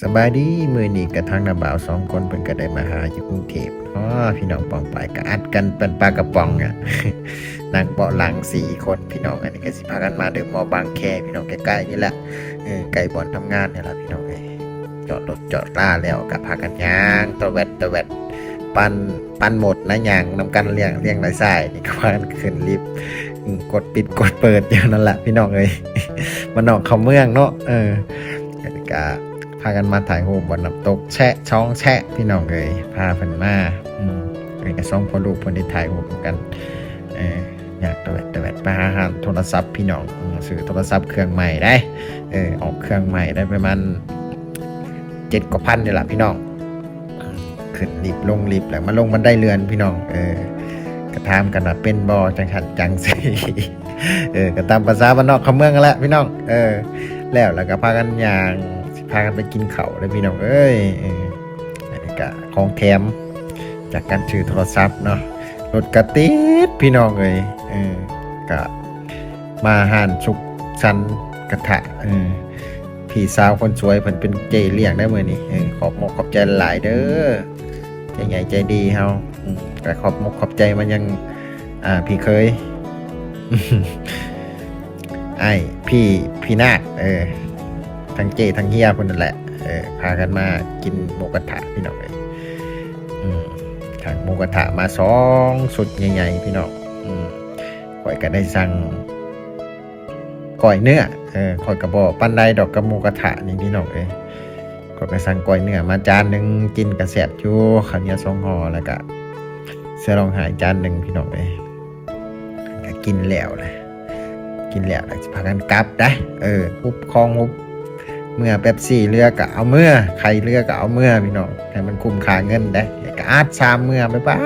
ສະບາຍດີ ມື້ນີ້ກະທາງນ້າບ່າວສອງຄົນເພິ່ນກະໄດ້ມາຫາຢູ່ກຸງເທບເນາະ ພີ່ນ້ອງປ້ອງປາຍ ກະອັດກັນເປັນປາກະປ໋ອງອະ ນັ່ງເບາະຫຼັງສີ່ຄົນ ພີ່ນ້ອງ. ອັນນີ້ກະຊິພາກັນມາເດີມໍບາງແຄ ພີ່ນ້ອງ ໃກ້ໆນີ້ແຫຼະ ເອີ ໃກ້ບ່ອນທຳງານນີ້ລະ ພີ່ນ້ອງເອີຍ. ຈອດລົດຈອດລາແລ້ວກະພາກັນຍ່າງຕະແວັດຕະແວັດ ປັ່ນ ປັ່ນໝົດນະ ຍ່າງນຳກັນ ລ້ຽງ ລ້ຽງຫຼາຍສາຍ ນີ້ກະພາກັນຂຶ້ນລິບ ອືມ ກົດປິດກົດເປີດຢູ່ນັ້ນລະ ພີ່ນ້ອງເອີຍ ບ້ານນອກເຂົ້າເມືອງເນາະ. ເອີ ກະພາກັນມາຖ່າຍຮູບບ່ອນນ້ຳຕົກແຊະ ຊ່ອງແຊະ ພີ່ນ້ອງເອີຍ ພາເພິ່ນມາ. ອືມ ອັນນີ້ກະສອງພໍ່ລູກເພິ່ນໄດ້ຖ່າຍຮູບນຳກັນ ເອີ ຍ່າງຕະແວັດຕະແວັດ ໄປຫາຮ້ານໂທລະສັບ ພີ່ນ້ອງ ອືມ ຊື້ໂທລະສັບເຄື່ອງໃໝ່ໄດ໋ ເອີ ອອກເຄື່ອງໃໝ່ໄດ້ປະມານເຈັດກວ່າພັນນີ້ລະ ພີ່ນ້ອງ. ຂຶ້ນລິບລົງລິບ ແລ້ວມາລົງບັນໄດເລື່ອນ ພີ່ນ້ອງ ເອີ ກະຖາມກັນວ່າເປັນບໍ່ ຈັ່ງຊັ້ນຈັ່ງຊີ້ ເອີ ກະຕາມພາສາບ້ານນອກເຂົ້າເມືອງຫັ້ນແຫຼະ ພີ່ນ້ອງ. ເອີ ແລ້ວ ແລ້ວກະພາກັນຍ່າງ ຊິພາກັນໄປກິນເຂົ້າເດີ ພີ່ນ້ອງເອີຍ. ເອີ ອັນນີ້ກະຂອງແຖມຈາກການຊື້ໂທລະສັບເນາະ ລົດກະຕິດ ພີ່ນ້ອງເອີຍ. ເອີ ກະມາຮ້ານສຸກສັນກະທະ ເອີ ພີ່ສາວຄົນສວຍເພິ່ນເປັນເຈ້ລ້ຽງໄດ໋ມື້ນີ້. ເອີ ຂອບມົກຂອບໃຈຫຼາຍເດີ ໃຈໃຫຍ່ໃຈດີເຮົາ. ອືມ ກະຂອບມົກຂອບໃຈມາຍັງ ອ່າ ພີ່ເຂີຍ ອ້າຍ ພີ່ ພີ່ນາດ ເອີ ທັງເຈ້ທັງເຮຍພຸ້ນນັ້ນແຫຼະ ເອີ ພາກັນມາກິນໝູກະທະ ພີ່ນ້ອງເອີຍ. ອືມ ສັ່ງໝູກະທະມາສອງຊຸດໃຫຍ່ໆ ພີ່ນ້ອງ. ອືມ ຂ້ອຍກະໄດ້ສັ່ງ ກ້ອຍເນື້ອ ເອີ ຂ້ອຍກະບໍ່ປານໃດດອກກັບໝູກະທະນີ້ ພີ່ນ້ອງເອີຍ. ຂ້ອຍກະສັ່ງກ້ອຍເນື້ອມາຈານໜຶ່ງ ກິນກະແຊບຢູ່ ເຂົ້າໜຽວສອງຫໍ່ ແລ້ວກະເສືອຮ້ອງໄຫ້ຈານໜຶ່ງ ພີ່ນ້ອງເອີຍ. ກະກິນແລ້ວແຫຼະ ກິນແລ້ວກະຊິພາກັນກັບໄດ໋ ເອີ ຮຸບຄອງຮຸບເມືອ ເປັບຊີເຫຼືອກະເອົາເມືອ ໄຄເຫຼືອກະເອົາເມືອ ພີ່ນ້ອງ ໃຫ້ມັນຄຸ້ມຄ່າເງິນໄດ໋ ກະອັດສາມເມືອ ບາຍບາຍ.